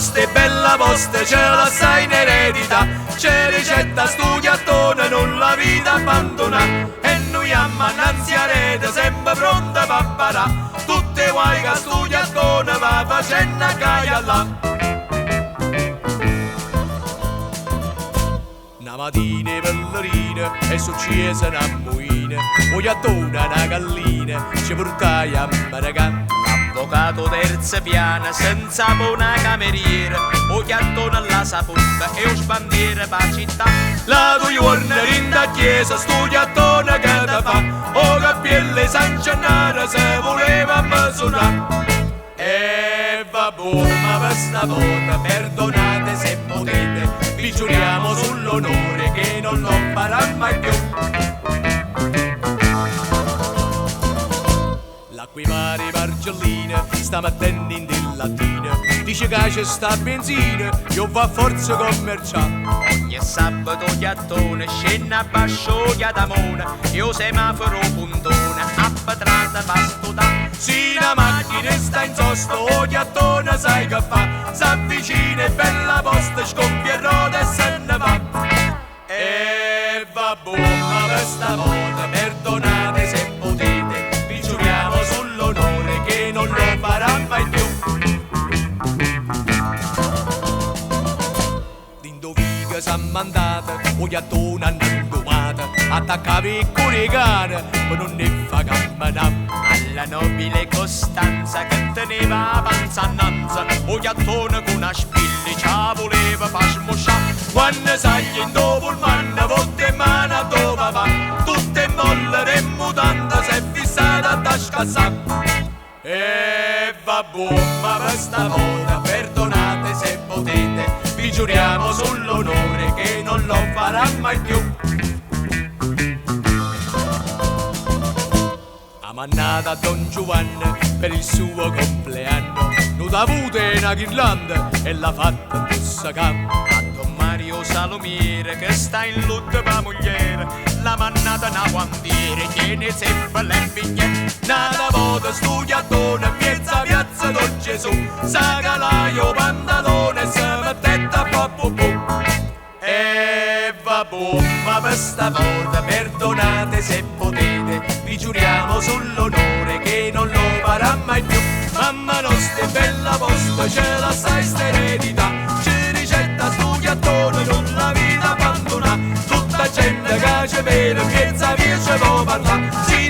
nostra è bella vostra, ce la sai in eredità. C'è ricetta studiatone, non la vita abbandona. E noi innanzi a rete, sempre pronta per parà. Tutte guai che studiatone va facendo a caia là. Una mattina i ballerina è successa una muina, o chiattona una gallina, ci portai a Maracà. L'avvocato terza piana, senza buona cameriera, o chiattone alla sapunta e o sbandiera pa città. La tua giorno in da chiesa, studiatona che te fa, o cappelle San Gennaro se voleva suonare. E vabbè, ma questa volta perdonate se potete, vi giuriamo sull'onore che non lo farà mai più. L'acquimare Margellina stamattina in latina dice che c'è sta benzina, io va a forza commerciare. Ogni sabato chiattone scende a bascio chiatamone, io semaforo puntone, a petrata pastuta. Se la macchina sta in sosta, o chiattone sai che fa, s'avvicina e bella posta, scoppia il roda e se ne va. E vabbè, ma questa volta perdonate se potete, vi giuriamo sull'onore che non lo farà mai più. D'indovica s'ha mandata, o chiattone annandumata, attaccava i cane, ma non ne fa camminare. Alla nobile Costanza che teneva la panza annanza, o chiattone con una spillicia voleva far smosciare. Quando sagli in dopo il manna, volta in mano dove va, tutte molle e mutanda, s'è fissata a scassà. E vabbè, ma questa volta perdonate se potete, vi giuriamo sull'onore che non lo farà mai più. Ha mannata a Don Giovanni per il suo compleanno, non ha avuto una ghirlanda e l'ha fatta tussacà. A Don Mario Salomiere che sta in lutto pa mogliere, la mannata una guantiere che ne seppe le bignette. Nata volta studiatone in piazza piazza Don Gesù, sa calaio pantalone e se mettette a fa pupù. E vabbè, ma questa volta perdonate se potete, vi giuriamo sull'onore che non lo farà mai più. Mamma nostra è bella posta, ce la sai sta eredità, ci ricetta studiatone, non la vita abbandona. Tutta gente che ci vede, piazza via ci può parlare, si